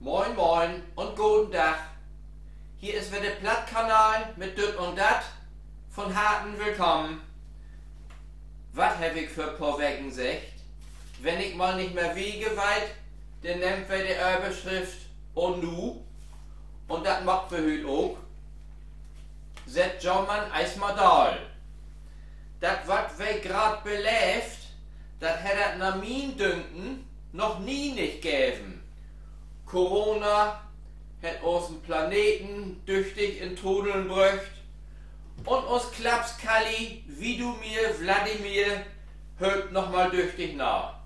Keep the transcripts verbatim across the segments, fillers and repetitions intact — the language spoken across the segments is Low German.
Moin, moin un goden Dag. Hier is wedder de Plattkanal mit Düt un Dat. Von Harten willkamen. Wat heff ik vör poor Weken seggt? Wenn ik mal nich mehr wieter weit, denn nehmt wi de Överschrift Un nu? Un dat maakt wi hüüt ok. Sett jo man eerstmal daal. Dat, wat wi graad beleevt, dat hett dat na mien Dünken noch nie nich geven. Corona hett usen Planeten düchtig in Trudeln bröcht. Un us Klapskalli Widomir Wladimir hölpt noch mal düchtig na.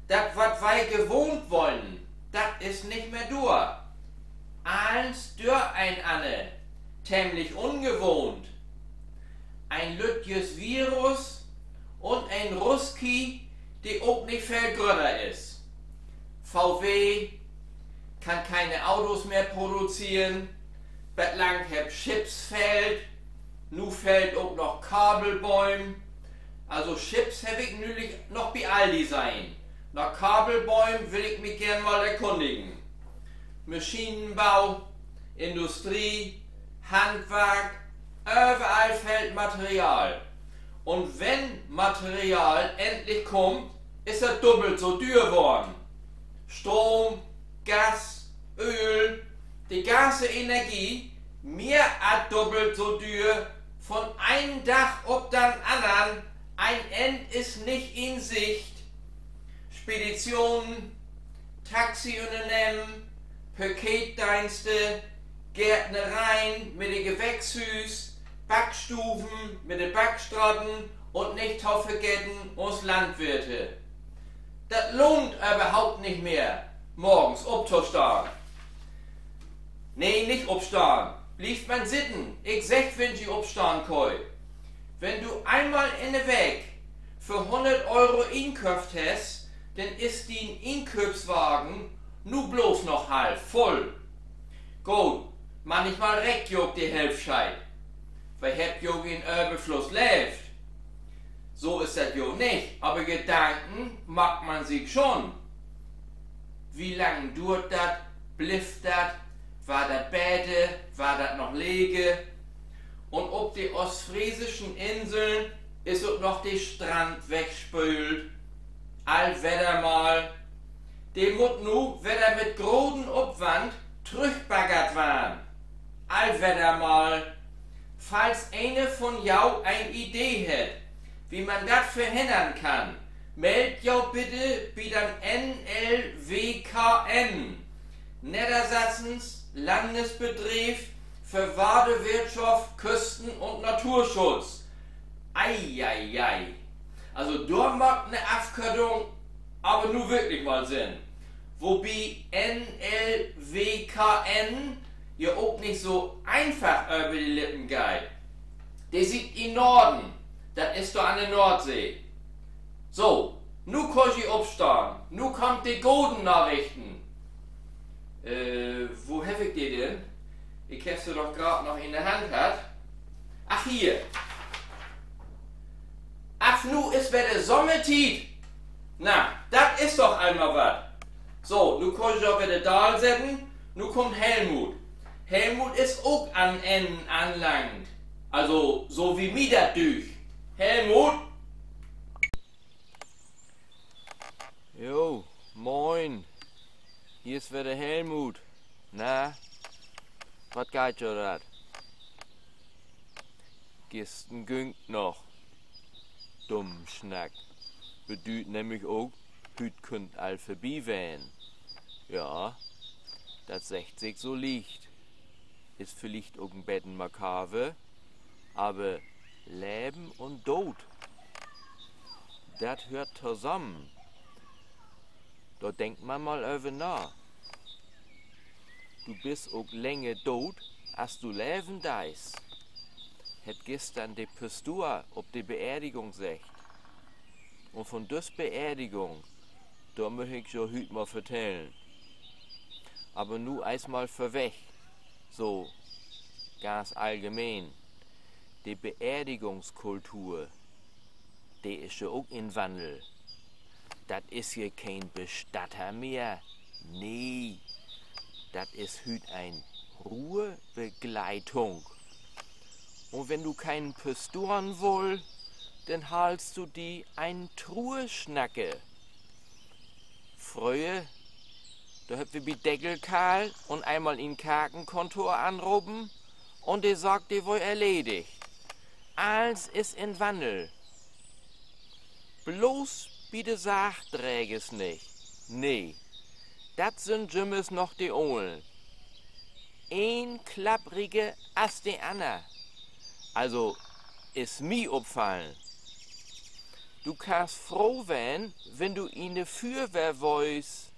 Dat, wat wi gewohnt weren, dat is nich mehr dor. Allens dör'nanner, temlich ungewohnt. En lüttjes Virus un en Russki, de ok nich veel grötter is. V W kann keine Autos mehr produzieren. Betlang hebbt Chips fehlt. Nu fehlt ok noch Kabelbööm. Also Chips heff ik nülich noch bi Aldi sehn. Na Kabelbööm will ik mi geern mal erkunnigen. Maschinenbau, Industrie, Handwark, överall fehlt Material. Un wenn Material endlich kummt, is dat dubbelt so düer worrn. Stroom, Gas, Ööl, de ganze Energie, mehr as dubbelt so düer, von een Dag op den annern, en Enn is nich in Sicht. Speditionen, Taxiünnernehmen, Paketdeenste, Gärtnereien mit de Gewächshüüs, Backstuven mit de Backstraten un nich to vergeten us Landwirte. Dat lohnt överhaupt nich mehr, morgens optostahn. Nee, nich opstahn. Blievt man sitten. Ik segg, wenn ji opstahn köönt. Wenn du eenmal in de Week för hunnert Euro inköfft hest, denn is dien Inkööpswagen nu bloots noch half vull. Goot, männichmal reckt jo ok de Hälfscheed. Wi hebbt jo ok in Överfluss leevt. So is dat jo nich, aver Gedanken maakt man sik schon. Wo lang duert dat? Blifft dat? Warrt dat beter? Warrt dat noch leger? Un op de oostfreesischen Inseln is ok noch de Strand wegspöölt. Al wedder mal. De mutt nu wedder mit groten Opwand trüchbaggert warrn. Al wedder mal. Falls een von jo en Idee hett, wo man dat verhinnern kann, meldt jo bitte bi den N L W K N, Neddersassens Landesbedrief för Waterwirtschaft, Küsten- un Naturschutz. Eieiei. Also, dor maakt 'ne Afkörtung aver nu wirklich mal Sinn. Wobi N L W K N ja ok nich so eenfach över de Lippen geiht. De sitt in Norden. Dat is dor an de Noordsee. So, nu köönt ji opstahn. Nu kaamt de goden Narichten. Äh, wo heff ik de denn? Ik heff se doch graad noch in de Hand hatt. Ach, hier. Af nu is wedder Sommertiet. Na, dat is doch eenmal wat. So, nu köönt ji wedder daalsetten. Nu kummt Helmut. Helmut is ok an Enn anlangt. Also, so wie mi dat dücht. Helmut? Jo, moin. Hier is wedder Helmut. Na, wat geiht jo dat? Güstern güng 't noch. Dummsnack. Bedüüdt nämlich ok, hüüt kunn 't al vörbi ween. Ja, dat seggt sik so licht. Is villicht ok en beten makaber, aver Leven un Dood, dat höört tosamen. Dor denkt man mal över na. Du büst ok länger doot, as du leven deist, hett güstern de Pastor op de Beerdigung seggt. Un von düsse Beerdigung, dor much ik jo hüüt mal vertellen. Aver nu eerstmal vörweg, so ganz allgemeen: De Beerdigungskultur, de is ja ok in Wannel. Dat is hier keen Bestatter mehr. Nee, Dat is hüüt en Ruhrbegleitung. Un wenn du keen Pastoor wullt, denn haalst du di en Truersnacker. Fröher, dor hebbt wi bi Deckel Karl un eenmal in Karkenkontor anropen un de Saak, de weer erledigt. Allens is in Wannel. Bloots bi de Sargdrägers nich. Nee, dat sünd jümmers noch de Olen. Een klappriger as de anner. Also, is mi opfallen. Du kannst froh ween, wenn du in de Füerwehr weerst,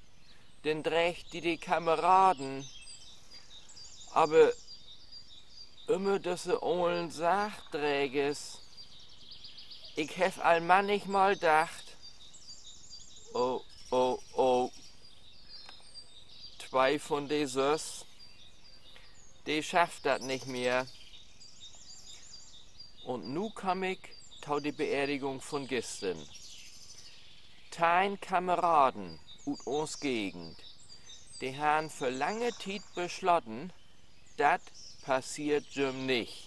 denn dreegt di de Kameraden. Aver ümmer düsse olen Sargdrägers. Ik heff al mannigmal dacht, oh, oh, oh, twee von de söss, de schafft dat nich mehr. Un nu kaam ik to de Beerdigung von güstern. Teihn Kameraden ut uns Gegend, de harrn vör lange Tiet besloten, dat passeert jüm nich.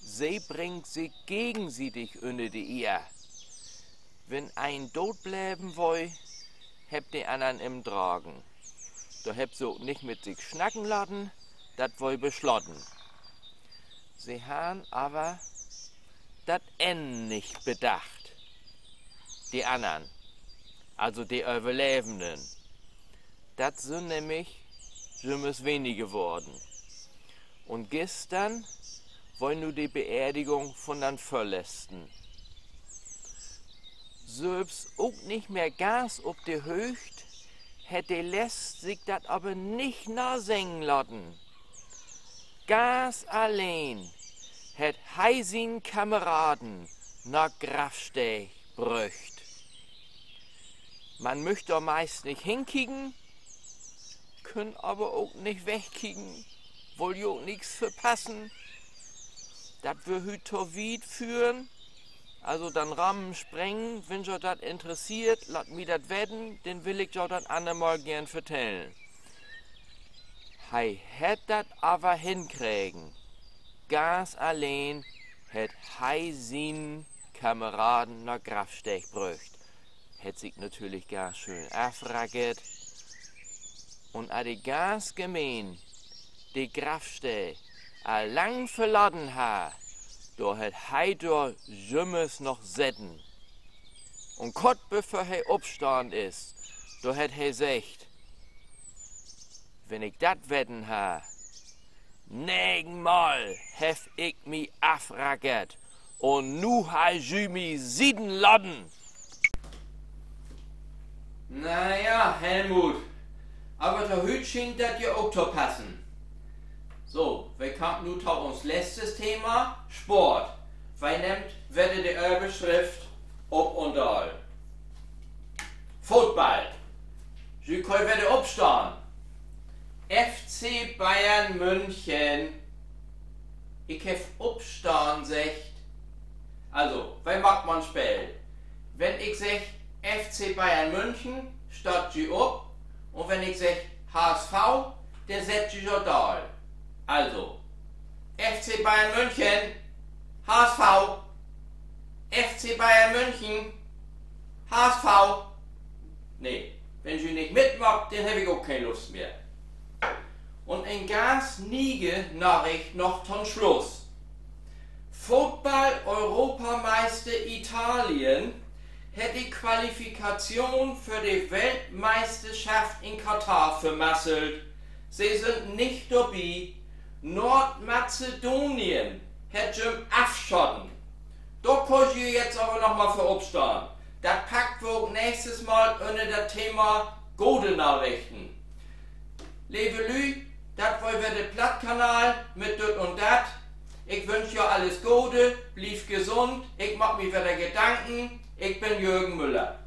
Se bringt sik gegensietig ünner de Eer. Wenn een doot bleven weer, hebbt de annern em dragen. Dor hebbt se ok nich mit sik snacken laten, dat weer besloten. Se harrn aver dat Enn nich bedacht. De annern, also de Överlevenden, dat sünd nämlich jümmers wenige worrn. Un güstern weer nu de Beerdigung von den Vörletzten. Sülvst ok nich mehr ganz op de Hööcht, hett de Lest sik dat aver nich naseggen laten. Ganz alleen hett he sien Kameraden na Graffsteed bröcht. Man müch dor meist nich henkieken, kunn aver ok nich wegkieken, wull jo ok nix verpassen. Dat wöör hüüt to wiet föhren. Also den Rahmen sprengen. Wenn jo dat interesseert, laat mi dat weten, denn will ik jo dat anner Mal geern vertellen. He hett dat aver henkregen. Ganz alleen hett he sien Kameraden na Graffsteed bröcht. Hett sik natürlich ganz schöön afrackert. Un as de ganz Gemeen de Graffsteed al lang verlaten harr, dor hett he dor jümmers noch seten. Un kort bevör he opstahn is, dor hett he seggt: Wenn ik dat weten harr, negenmal heff ik mi afrackert, un nu harr ji mi sitten laten. Na ja, Helmut, aver to hüüt schient dat ja ok to passen. So, wi kaamt nu to uns letztes Thema, Sport. Wi nehmt wedder de Överschrift Op un Daal. Football. Ji köönt wedder opstahn. F C Bayern München. Ik heff opstahn seggt. Also, wi maakt mal 'n Speel. Wenn ik segg F C Bayern München, staht ji op. Un wenn ik segg H S V, denn sett ji jo daal. Also, F C Bayern München, H S V, F C Bayern München, H S V. Nee, wenn ji nich mitmaakt, denn heff ik ok keen Lust mehr. Un en ganz niege Naricht noch to'n Sluss. Football-Europameister Italien hett de Qualifikation för de Weltmeisterschaft in Katar vermasselt. Se sünd nich dorbi. Noordmazedonien hett jüm afschaten. Dor köönt ji jetzt aver noch mal för opstahn. Dat packt wi ok nächstes Mal ünner dat Thema gode Narichten. Leve Lüüd, dat weer wedder de Plattkanal mit Düt un Dat. Ik wünsch jo allens Gode, blievt gesund, ik maak mi wedder Gedanken. Ik bün Jürgen Müller.